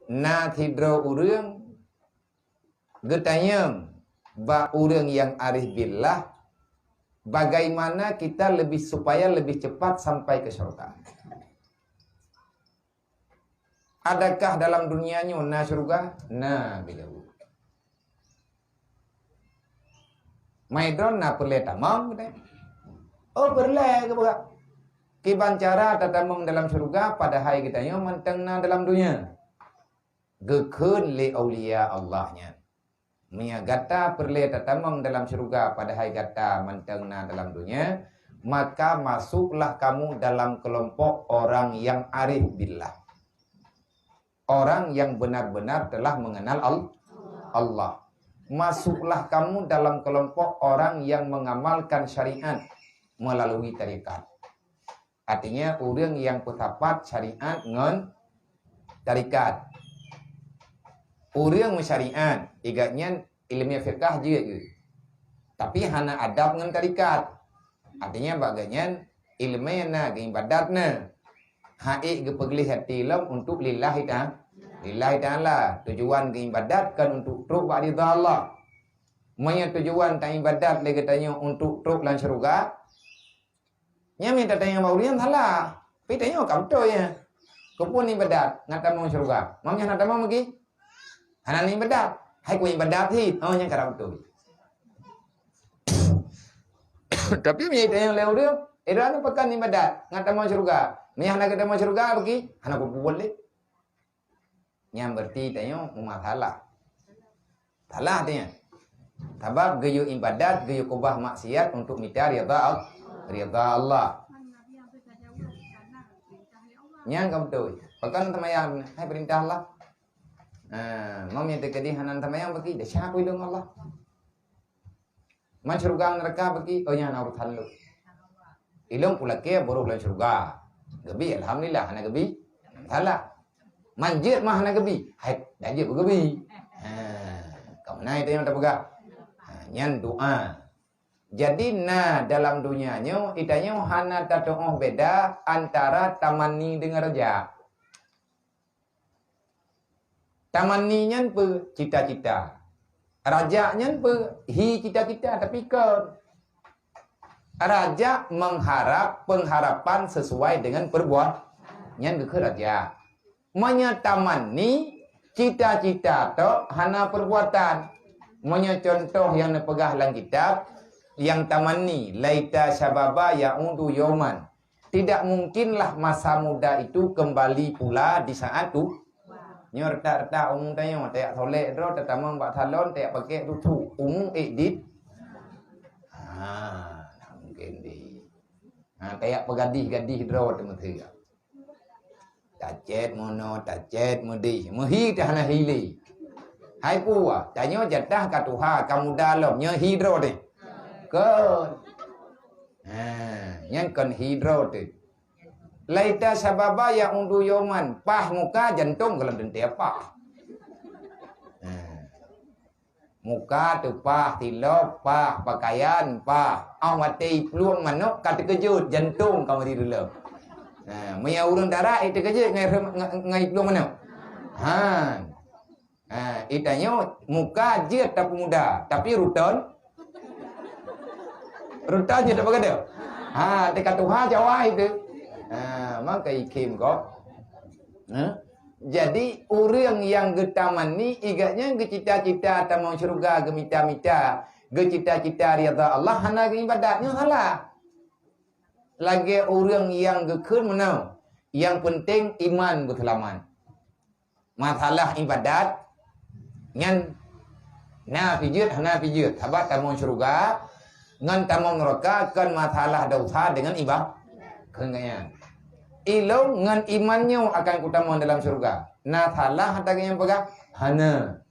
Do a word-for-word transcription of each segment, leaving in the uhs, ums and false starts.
Na sidroe ureuëng geutanyong bak ureuëng nyang arif billah, bagaimana kita lebih, supaya lebih cepat sampai ke syurga? Adakah dalam dunia nyoe na syurga? Na, bila Maidon na peureulée tamong, kata. Oh, peureulée keuh beurak. Kiban cara tatamong dalam syurga, padahai geutanyoe mantong na dalam dunia. Geukheun lé aulia Allah nyan, "Meunyoe gata peureulée tatamong dalam syurga, padahai gata mantong na dalam dunia, maka masuklah kamu dalam kelompok orang yang arif billah." Orang yang benar-benar telah mengenal Al-, Allah. Masuklah kamu dalam kelompok orang yang mengamalkan syariat melalui tarekat. Artinya, ureuëng nyang peusapat syariat ngon tarekat. Ureuëng meusyariat, igat nyan ileumé fiqah jeuet geuh. Tapi hana adab ngon tarekat. Artinya, bak geuh nyan ileumé na, geuibadat na. Hana ék geupeugleh até lom untuk lillahi ta-, lillahi ta'ala. Tujuan geuibadat kon untuk trok bak ridha Allah. Meunyoe tujuan taibadat lé geutanyoe untuk trok lam syeuruga, nyan mita tanyong bak ureuëng salah. Tapi tanyoe ka beutôi, ya. Keupeue ibadat ngat tamong syeuruga? Meunyoe hana tamong meugi? Hana ibadat. Hai ku ibadat hi. Oh, nyan ka beutôi. Tapi meunyoe tanyong lé ureuëng, "Eh, droeneuh pakon ibadat ngat tamong syeuruga?" Meunyoe hana geutamong syeuruga, bagi hana peue-peue lé. Nyan berarti tanyoe meumasalah. Salah tanyoe. Sabab geuyue ibadat, geuyue keubah maksiat untuk mita ridha Al-, ridha Allah. Nyan ka beutôi. Pakon seumayang, hai perintah Allah. Ha, meunyoe teukeudi hana seumayang bagi, desya peue lom Allah. Man syeuruga ngon neuraka bagi, oh, nyan urusan lôn. Ilôn pulakée baroe lam syeuruga. Geubi, alhamdulillah, hana geubi. Salah. Man jeuet mah hana geubi. Hai, dah jeuet geubi. Ha, ka meunan tanyoe tapeugah. Ha, nyan doa. Jadi, na dalam dunia nyoe, itanyoe hana tatuoh beda antara tamanni deungon raja. Tamanni nyan peue? Cita-cita. Raja nyan peue? Hi cita-cita, tapi kon. Raja mengharap pengharapan sesuai dengan perbuatan. Nyan geukheun raja. Meunyoe tamanni, cita-cita tok hana perbuatan. Meunyoe contoh nyang neupeugah lam kitab, nyang tamanni, "Laita syababa ya'udu yauman." Tidak mungkinlah masa muda itu kembali pula di saat tu. Nyoe retak-retak umu tanyoe, tajak solek droe, tatamong bak salon, tajak pakai tutu. Umu ék dit. Ha, tak mungkin deh. Ha, tajak peugadih-gadih droe teumeuseuga. Tacet meunoe, tacet meudeh. Meuhi teuh hana hi lé. Hai peue, tanyoe jatah ka tuha, ka muda lom, nyoe hi droe teuh. Kon. Ha, nyan kon hi droe teuh. Laita syababa ya'udu yauman, paih muka jantong golom teuntée paih. Ha. Muka teuh paih, tilop paih, pakaian paih. Óh watée iplueng manok ka teukeujot, jantong ka meuri reulom. Ha, meunyoe ureuëng dara, eh, teukeujot ngon, ngon, ngon iplueng manok. Ha. Ha, itanyoe muka jeuet tapeumuda, tapi ruton, ruton jeuet tapeugedok. Ha, teuka tuha Jawa itu. Ha, maka ikhim kok. Ha? Jadi, ureuëng nyang geutamanni, igat nyan geucita-cita tamong syeuruga, geumita-mita, geucita-cita ridha Allah, hana geuibadat, nyoe salah. Lagée ureuëng nyang geukheun meunoe, nyang peunteng iman beuseulamat. Masalah ibadat nyan na pijeuet, hana pijeuet, sabab tamong syeuruga ngon tamong neuraka kon masalah desya deungon iba-, kheun geuh nyan. Ilôn ngon iman nyoe akan kutamong dalam syeuruga. Na salah ata nyang peugah? Hana.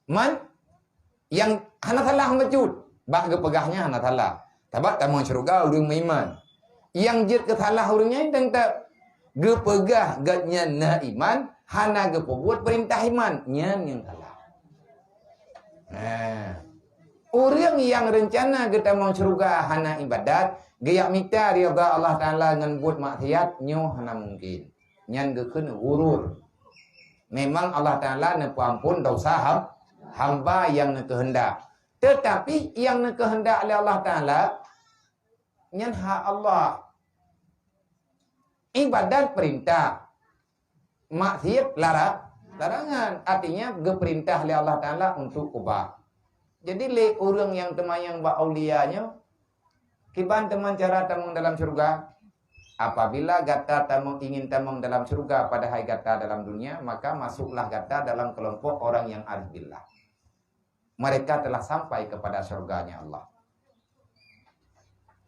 Man, nyang hana salah meucut. Bak geupeugah nyan hana salah. Sabab tamong syeuruga ureuëng meuiman. Nyang jeuet keu salah ureuëng nyan teuntée geupeugah gobnyan na iman, hana geupeubuet peurintah iman. Nyan nyang salah. Nah, ureuëng nyang reuncana geutamong syeuruga hana ibadat, geujak mita ridha Allah Taala ngon buet maksiat, nyoe hana mungkin. Nyan geukheun ghurur. Memang Allah Taala neupeuampon dosa ham-, hamba nyang neukeuheundak. Teutapi nyang neukeuheundak lé Allah Taala nyan hak Allah. Ibadat perintah, maksiat lara-, larangan. Artinya geuperintah lé Allah Taala untuk ubah. Jadi lé ureuëng nyang teumanyong bak aulia nyoe, kiban teuma cara tamong dalam syurga? Apabila gata tamong, ingin tamong dalam syurga padahai gata dalam dunia, maka masuklah gata dalam kelompok orang yang arif billah. Mereka telah sampai kepada syurganya Allah.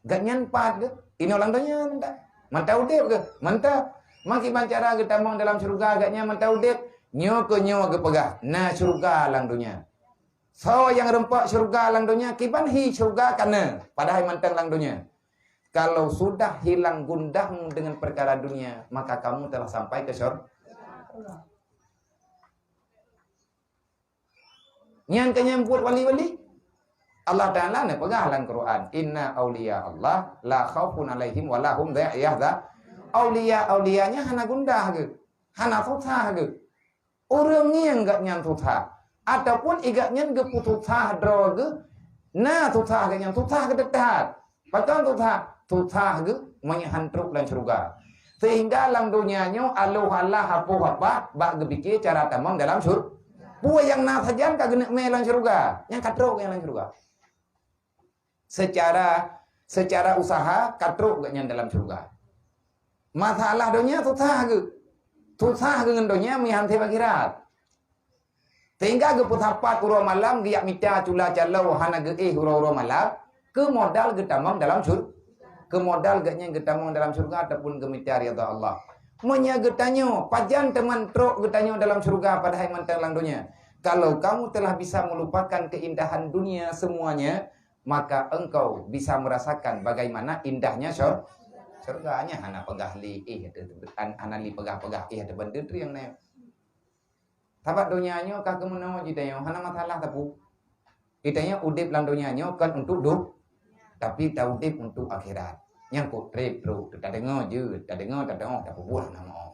Gobnyan pat geuh, inoe lam donya mantap. Mantap udeb geuh, mantap. Mangkiban cara geutamong dalam syurga gobnyan mantap udeb? Nyoe keuh nyoe geupeugah, na syurga lam donya. Soe nyang rumpok syurga lam donya, kiban hi syurga kana, padahai mantong lam donya. Kalau sudah hilang gundah dengan perkara dunia, maka kamu telah sampai ke syur-, Nyan keuh nyang buet wali-wali. Allah Taala neupeugah lam Quran, "Inna aulia Allah la khaufun alaihim wa lahum yahzan." Aulia-aulia nyan hana gundah geuh, hana susah geuh. Ureuëng ngieng gobnyan susah, ataupun i gobnyan geupeususah droe geuh, na susah gobnyan, susah geuh that. Pakon susah? Susah geuh meunyoe han trok lam syeuruga. Sehingga lam donya nyoe aloh alah apoh apa bak geupike cara tamong dalam syur-, peue nyang na sajan ka geuneuk mé lam syeuruga, nyang ka trok nyang lam syeuruga. Secara, secara usaha ka trok gobnyan dalam syeuruga. Masalah donya susah geuh. Susah geuh ngon donya meuhan seb akhirat. Sehingga geupeusapat uroe malam geujak mita cula calo hana geuéh uroe-uroe malam, keu modal geutamong dalam syur-, keu modal gobnyan geutamong dalam syeuruga ataupun geumita ridha Allah. Meunyoe geutanyoe, pajan teuma trok geutanyoe dalam syeuruga padahai mantong lam donya? Kalau kamu telah bisa melupakan keindahan dunia semuanya, maka engkau bisa merasakan bagaimana indahnya syur-, syeuruga. Nyan hana peugah lé éh, hana lé peugah-peugah éh, ada benda tu yang na. Sabab donya nyoe ka keumeunoe jih tanyoe, hana masalah sapeue. Geutanyoe udeb lam donya nyoe kon untuk du-, tapi taudeb untuk akhirat. Nyang kok treb trok, tadeungoe jeuet, tadeungoe tadeungoe, tapeubuet hana meu'oh.